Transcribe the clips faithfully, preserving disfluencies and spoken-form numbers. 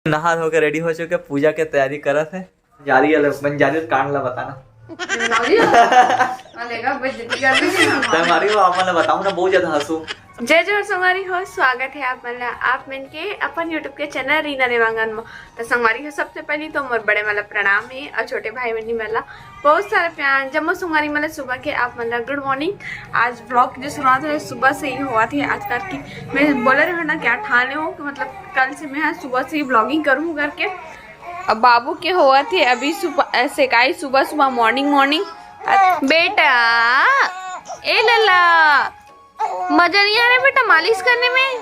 नहा धो के रेडी हो चुके, पूजा के तैयारी करत हे। जा रही है, बन जा रही है, कांड ला बताना। संगवारी हो, अपन ला बताऊं ना, बहुत ज्यादा हंसू। जय जोहार संगवारी हो, स्वागत है आप मन ला, आप मन के अपन YouTube के चैनल रीना देवांगन म। तो संगवारी हो, सबसे पहली तो मोर बड़े मन ला प्रणाम हे और छोटे भाई बहनी मन ला बहुत सारा प्यार। जम्मो संगवारी मन ला सुबह के आप मन ला गुड मॉर्निंग। आज ब्लॉग जो शुरुआत है सुबह से ही हुआ थे। आज कल की मैं बोले रहे ना क्या ठाने हो कि मतलब कल से मैं सुबह से ही ब्लॉगिंग करूँ करके। अब बाबू के होवत हे अभी सुबह, अ, सेकाई सुबह सुबह, मॉर्निंग मॉर्निंग। अ, बेटा, ए लल्ला, मजा नहीं आ रहा बेटा मालिश करने में?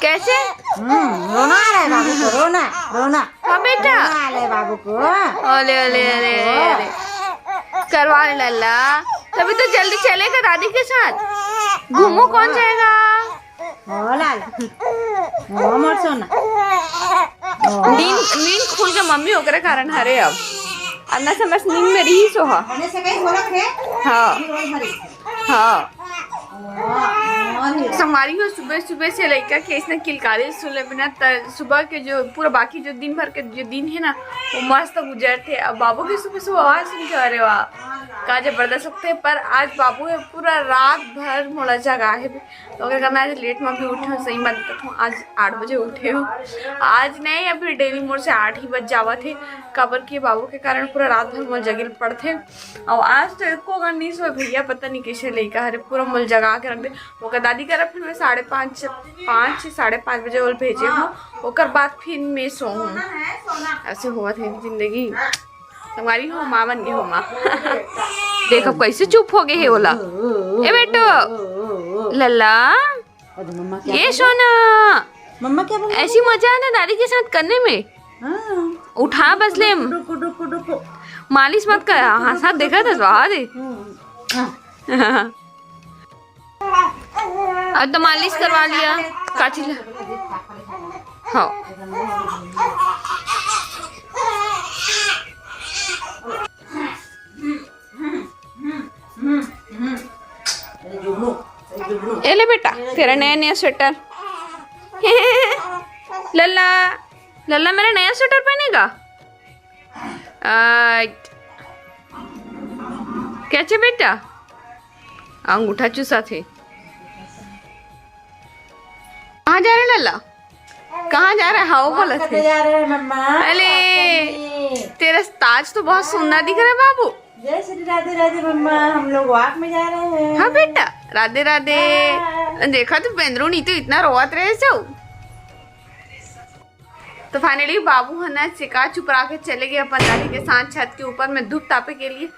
कैसे? हम्म, रोना आ रहा है बाबू को, रोना, रोना। हाँ बेटा। रोना आ रहा है बाबू को। अले, अले, अले, अले। करवा ले लल्ला। तभी तो जल्दी चलेगा दादी के साथ। घूमो कौन जाएगा? ओ लाल। ओ मोर सोना। नींद, नींद खुल के मम्मी ओकरे कारण हरे अब। अन्ना समझ नींद में रही सो हा। अन्ने से कहीं बोलत हे? हाँ। अभी रोज हरे। हाँ। ओ, मोर ही। संगवारी हो, सुबह सुबह से लइका के इसने किलकारी सुन ले बिना त-, सुबह के जो पूरा बाकी जो दिन भर के जो दिन है ना, वो मस्त गुजरते। अब बाबू के सुबह सुबह आवाज सुन के, अरे वाह, का जबरदस्त लगते। पर आज बाबू है पूरा रात भर मोला जगा है। तो ओकर कारण आज लेट में भी उठे हूँ, सही बात बताऊँ, आज आठ बजे उठे हूँ। आज नहीं, अभी डेली मोर से आठ ही बज जावत हे, काबर के बाबू के कारण पूरा रात भर मोर जगे ल पड़थे। और आज तो एको घंटा नहीं सोए भैया, पता नहीं कैसे लइका हरे पूरा मोर जगा के रख दे। ओकर दादी करा फिर मैं साढ़े पाँच, पाँच, साढ़े पाँच बजे ओला भेजे हूँ, ओकर बाद फिर मैं सो हूँ। ऐसे हुआ थे जिंदगी। संगवारी हो, माँ बन गई हो, माँ। देख, अब कैसे चुप हो गए है ओला। ए बेटो, लल्ला, अरे मम्मा क्या ये बोल रही? सोना, मम्मा क्या बोल रही? ऐसी मजा है ना दादी के साथ करने में। हाँ। उठा बस ले। डुकु, डुकु, डुकु। मालिश मत कर, हाँ, साथ देखा था, स्वाहा दे। हम्म, हाँ। अब तो मालिश करवा लिया, काची ला। हाँ। ए ले बेटा, तेरा नया नया स्वेटर। लल्ला, लल्ला मेरा नया स्वेटर पहनेगा? आ, कैसे बेटा? अंगूठा चूसा थे। कहाँ जा रहे लल्ला? कहाँ जा रहे? हाँ, वो बोला थे। जा रहे हैं मम्मा। अरे, तेरा ताज तो बहुत सुंदर दिख रहा है बाबू। जय श्री राधे राधे मम्मा, हम लोग वॉक में जा रहे हैं। हाँ बेटा, राधे राधे। हाँ। देखा तो बेंदरू नहीं तो इतना रोवत रहे सो। तो फाइनली बाबू है ना सिका चुपरा के चले गए अपन दादी के साथ छत के ऊपर में धूप तापे के लिए।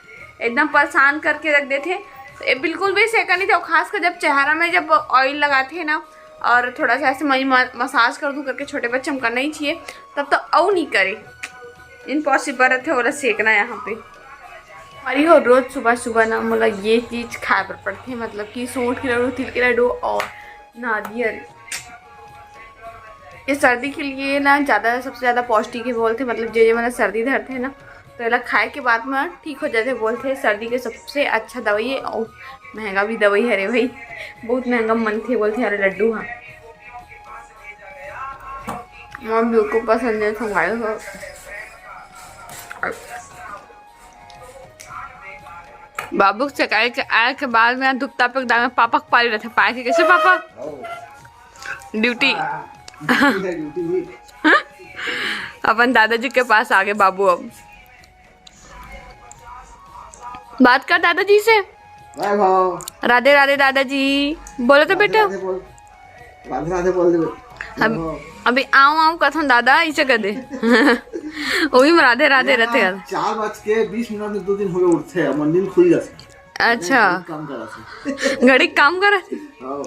एकदम परेशान करके रख देते। ये बिल्कुल भी सेका नहीं था, खासकर जब चेहरा में जब ऑयल लगाते हैं ना और थोड़ा सा ऐसे मई म-, मसाज कर दूँ करके, छोटे बच्चे हम करना ही चाहिए, तब तो अउ नहीं करे। इम्पॉसिबल रहते ओला सेकना यहाँ पे। अरे हो, रोज सुबह सुबह ना मोला ये चीज खाए बर पड़थे, मतलब कि सोंठ के लड्डू, तिल के लड्डू और नारियल। ये सर्दी के लिए ना ज्यादा, सबसे ज्यादा पौष्टिक है बोलथे, मतलब जे जे मन सर्दी धरथे ना, तो एला खाए के बाद में ठीक हो जाथे बोलथे। सर्दी के सबसे अच्छा दवाई है और महंगा भी दवाई हरे भाई, बहुत महंगा मनथे बोलथे हरे लड्डू हा। मोर बिल्कुल पसंद है, संगाई हो। बाबू के चकाई के आए के बाद में धूप तापे के दाम में पापा के पारी रहथे, पाए के कैसे पापा? ड्यूटी। हाँ, ड्यूटी है, ड्यूटी भी। अपन दादाजी के पास आ गए बाबू। अब बात कर दादाजी से। राधे राधे दादाजी, बोलो तो बेटा। राधे राधे बोल दे। अब अभी आऊं आऊं कथन दादा इसे कर दे। वही में राधे राधे रहते यार। चार बज के बीस मिनट में दो दिन हो गए उठे, अब नींद खुल जाते। अच्छा। घड़ी काम करा से। घड़ी काम करा से। हाँ।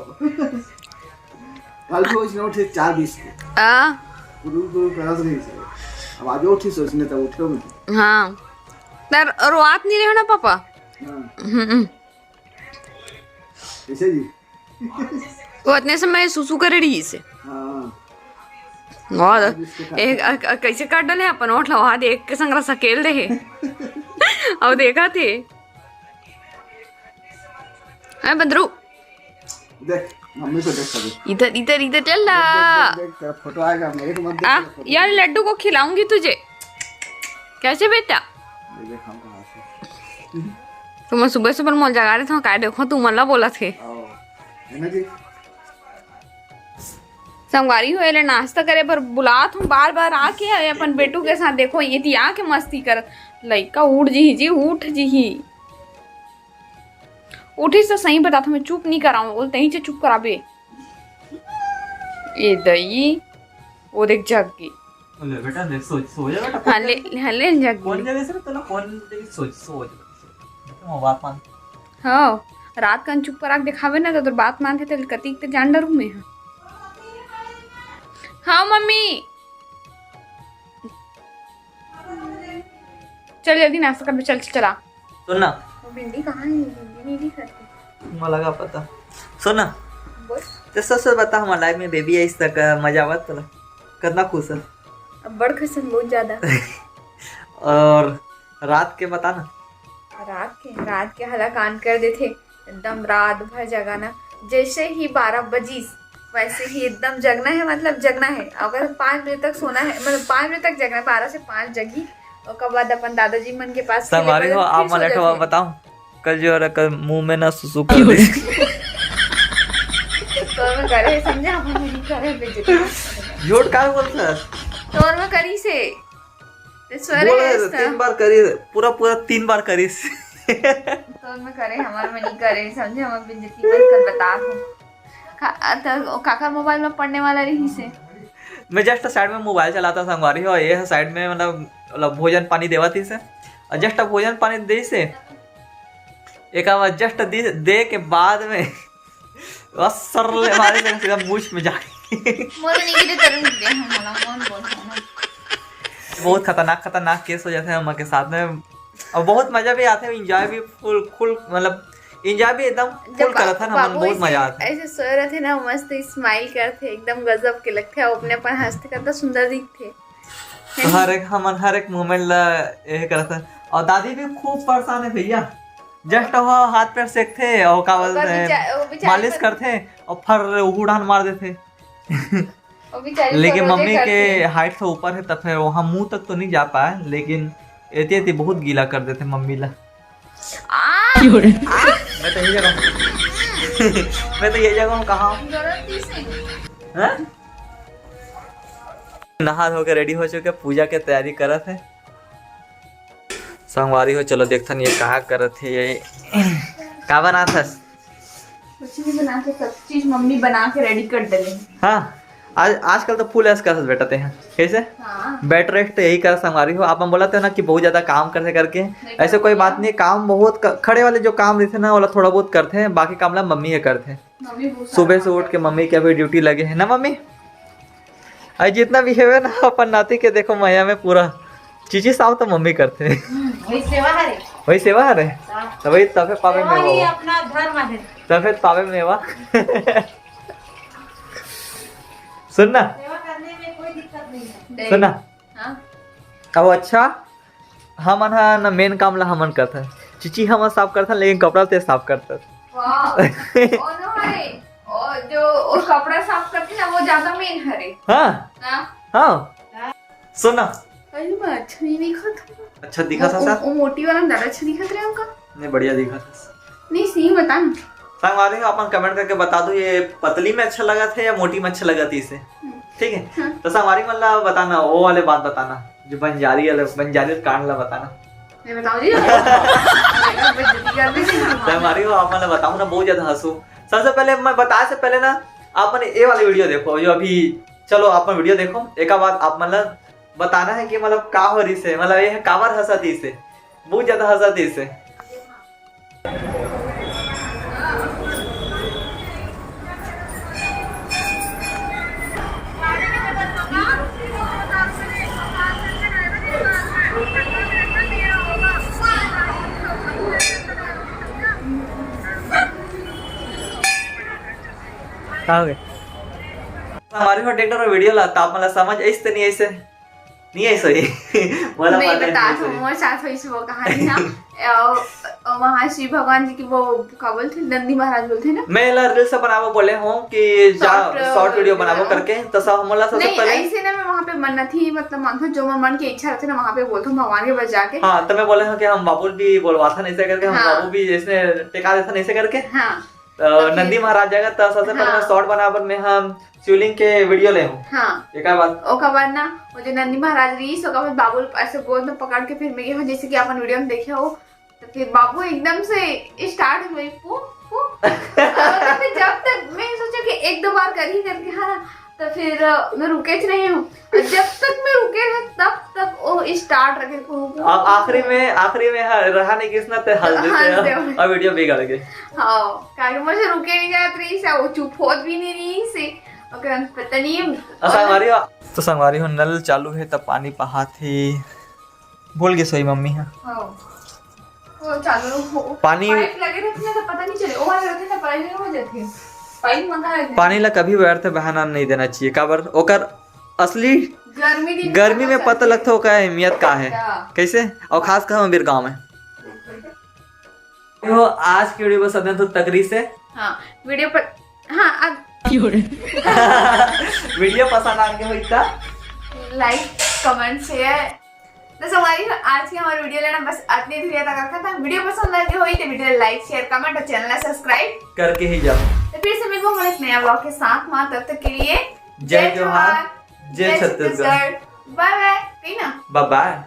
कल भी वही उठे चार बीस के। आ। गुरु गुरु करा से। अब आज उठी सोचने तब उठे में। हाँ। तर रोआत नहीं रहे ना पापा। हाँ। हम्म। कैसे जी? वो अतने समय सुसु करे रही से। हाँ। और एक, अ, अ, कैसे काट डाले अपन ओठ ला, वहाँ देख के संगरा सकेल दे। और देखा थे। हैं बंदरू? देख। मम्मी को देख कभी। इधर, इधर, इधर चल ना। देख, देख, देख, तेरा फोटो आएगा, मेरे को मत देख, आ, तेरा फोटो। यार, लड्डू को खिलाऊंगी तुझे। कैसे बेटा? ये देख, हम कहाँ से। तुम सुबह सुबह मोल जगा रहे थे, काय देखो, तू मन ला बोला थे। आओ, है ना जी? संगवारी हो, एला नाश्ता करे बर बुलात हूँ बार बार आके, अपन बेटू के साथ। देखो, ये ती आके मस्ती करत। लइका उठ जिही जी, उठ जिही। उठिस तो सही बतात हूँ, मैं चुप नहीं कराऊँ, बोल तहीं से चुप कराबे। ए दई, वो देख, जग गे। ले बेटा, ले, सो, सो जा बेटा। हाँ, ले, हाँ, ले, जग गे। कौन जगह से तोला कौन जगह सोच, सो जा। वो बात मान। हाँ, रात कन चुप करा के देखावे ना, तो तोर बात मानथे, तो कतिक ते जान डरू मैं। हाँ मम्मी, चल जल्दी नाश्ता कर, चल, चल, चला। सुन ना। वो भिंडी कहाँ है? भिंडी नहीं दिखत हे। मोला का पता। सुन ना। बोल। ते सच सच बता, हमारे लाइफ में बेबी आइस त मजा आवत तोला? कितना खुश है? अब्बड़ खुश हन, बहुत ज्यादा। और रात के बता ना। रात के, रात के हला कांड कर देथे, एकदम रात भर जगाना। जैसे ही बारह बजीस, वैसे ही एकदम जगना है, मतलब जगना है। अगर पाँच बजे तक सोना है, मतलब पाँच बजे तक जगना है, बारह से पाँच जगी, ओकर बाद अपन दादाजी मन के पास खेले संगवारी बर हो, फिर आप सो मन एक ठो जाथे। बताओ, कल जो रहा, कल मुंह में ना सुसु कर दे। तोर में करे, समझे, हम नहीं करे बेइज्जती। झूठ काहे बोलत हस? तोर में करी से। ते स्वरे बोले है तो इसका। तीन बार करी, पूरा, पूरा तीन बार करी से। तोर में करे, हमार में नहीं करे, समझे, हम बेइज्जती मत कर, बता दो। का-, त-, काकर मोबाइल में पढ़ने वाला रही से। मैं just साइड में मोबाइल चलाता संगवारी हो, ये है साइड में, मतलब, मतलब भोजन पानी देवा थी से, और just भोजन पानी दे से, एक आवाज just दे, दे के बाद में बस सर ले मारे से सीधा मूछ में जाके। मोर नहीं गिरे, तेरे में गिरे हैं, मोला कौन बोल रहा है? बहुत खतरनाक, खतरनाक केस हो जाते हैं अम्मा के साथ में, और बहुत मजा भी आते हैं, एंजॉय भी फुल, फुल, मतलब एंजॉय भी एकदम जब फुल करत है ना, बा-, मन बाबू बहुत ऐसे, मजा आते हैं। ऐसे सोए रहते ना, मस्त स्माइल करते, एकदम गजब के लगते हैं, वो अपने अपन हंसते करते सुंदर दिखते। हर एक, हमन हर एक मोमेंट ला ये करत है। और दादी भी खूब परेशान है भैया, just वो हाथ पैर सेकथे और का ओकर बोलते हैं, बेचा-, वो बेचारी मालिश कर- करथे और फर उड़ान मार देथे। वो बेचारी लेकिन तो रोजे मम्मी के करथे। हाइट से ऊपर है, तो फिर वहाँ मुंह तक तो नहीं जा पाए, लेकिन एती एती बहुत गीला कर देथे मम्मी ला। आ! मैं तो यही जगह हूँ। मैं तो यही जगह हूँ, कहाँ हूँ? जरूरत ही से। हैं? नहा धो के रेडी हो चुके, पूजा के तैयारी करत है। संगवारी हो, चलो देखथन ये का करत है, ये का बनात हस? कुछ नहीं बनाते, सब चीज मम्मी बना के रेडी कर देले। हाँ, आज, आजकल तो फुल ऐश करत बेटा ते हैं। कैसे? हाँ। बेड रेस्ट तो यही कर संगवारी हो। आप हम बोलते हो ना कि बहुत ज्यादा काम करते करके, नहीं ऐसे कोई करते बात हैं। नहीं, काम बहुत क-, खड़े वाले जो काम रहते ना, वाला थोड़ा बहुत करते हैं, बाकी काम ला मम्मी ये करते हैं। मम्मी बहुत सुबह सारा से काम उठ के करते हैं। मम्मी के अभी ड्यूटी लगे है ना मम्मी? अरे जितना भी हेवे ना अपन नाती के, देखो मया में पूरा चीची साव तो मम्मी करथे। हम्म, वही सेवा हरे। वही सेवा हरे? हाँ। तभी, तभी पावे सेवा में ही वो। अपना धर्म है। तभी पावे में वा। सुन ना। सेवा करने में कोई दिक्कत नहीं है। सुन ना। हाँ। अब अच्छा, हमन ह न मेन काम ला हमन करथन, चीची हमन साफ करथन, लेकिन कपड़ा ते साफ करथन। वाह। ओ नो हरे, ओ जो, ओ कपड़ा साफ करथे ना, वो ज्यादा मेन हरे। हाँ। हाँ। हाँ। सुन ना। अरे, मैं अच्छा नहीं दिखत हूँ। अच्छा दिखत वो, हस वो, सर? वो मोटी वाला ज्यादा अच्छा दिखत रहे हमका। नहीं, बढ़िया दिखत हस। नहीं, सही बता ना। संगवारी हो, अपन कमेंट करके बता दो, ये पतली में अच्छा लगा था या मोटी में अच्छा लगा था इसे? हम्म। ठीक है? हाँ। तो संगवारी मन ला बताना, वो वाले बात बताना, जो बंजारी वाले, बंजारी कांड ला बताना। मैं बताऊँ जी? बेटा, बेइज्जती कर दी थी। संगवारी हो, आप मन ला बताऊँ ना, बहुत ज्यादा हंसू। सबसे पहले मैं बताए से पहले ना, आप मन ये वाली वीडियो देखो, जो अभी, चलो, आप मन वीडियो देखो, एक बाद आप मन ला बताना है कि मतलब का हो रही से, मतलब ये काबर हंसा थी इसे, बहुत ज्यादा हंसा थी इसे। का हो गया? हमारे को ट्रैक्टर और वीडियो ला, तो आप मतलब समझ ऐसे नहीं ऐसे। नहीं है सही। बोला मैं पता है, बता नहीं दूँ, सही। मोर साथ वही वो कहानी ना। और वहाँ शिव भगवान जी की वो का बोलते हैं, नंदी महाराज बोलते हैं ना। मैं ला रील्स बनाबो बोले हूँ कि जा Short, शॉर्ट वीडियो video बनाबो बनाओ। करके, तो सब हमन ला सबसे नहीं, पहले ऐसे ना मैं वहाँ पे मन्नत ही, मतलब, मांगता हूँ, जो मैं मन की इच्छा रहती है ना, वहाँ पे बोलता हूँ भगवान के पास जाके। हाँ, तो मैं बोले हूँ कि हम बाबू भी बोलवाथन ऐसे करके, हम हाँ। बाबू भी ऐसे टिका देथन ऐसे करके। हाँ। तो तो फिर- नंदी महाराज जाएगा, तो सबसे पहले मैं हाँ। शॉर्ट बनावन में हम शिवलिंग के वीडियो ले हूँ। हाँ। एक बात। ओकर बाद ना, वो जो नंदी महाराज रहीस, ओकर बाद बाबू ऐसे गोद में पकड़ के फिर मैं ये, जैसे कि अपन वीडियो में देखे हो, तो फिर बाबू एकदम से स्टार्ट हुई, पू पू। और फिर जब तक मैं सोचा कि एक दो बार कर ही करके, हाँ ना, तो फिर अ, मैं रुके च नहीं हूँ। और जब तक मैं रुके रहे, तब तक वो स्टार्ट रखे, पू पू। आ- आखिरी में, आखिरी में ह- रहा नहीं किसना, ते हंस हंस देते दे। हैं और वीडियो बिगड़ गए। हाँ, काहे मुझे रुके नहीं जात रहीस, वो चुप होत भी नहीं रहीस। ओकर पता नहीं। और संगवारी हो, तो संगवारी हो, नल चालू है तब पानी बहात ही। भूल गए सोई मम्मी है। हाँ। वो चालू हो। पानी पाइप लगे रहते ना तो पता नहीं चले। वो वाला रहते ना, पाइप नहीं हो जाते। पाइप मंगा लेते। पानी ला कभी व्यर्थ बहाना नहीं देना चाहिए, काबर ओकर असली गर्मी दिन गर्मी में पता लगता ओकर अहमियत का है, क्या? कैसे, और खास कर हम बीर गाँव में। हो, आज की वीडियो बस अदन तो तकरी से। हाँ, वीडियो पर, हाँ, अब वीडियो पसंद आ गया हो इतना लाइक, कमेंट, शेयर। तो संगवारी हो, आज के हमारे वीडियो लेना बस अतनी दूर तक रखा था। वीडियो पसंद लगे हो तो वीडियो लाइक, शेयर, कमेंट और चैनल सब्सक्राइब करके ही जाओ। तो फिर से मिलबो हमारे एक नया ब्लॉग के साथ। माँ, तब तक के लिए जय जोहार, जय छत्तीसगढ़। बाय बाय। कही ना। बाय बाय।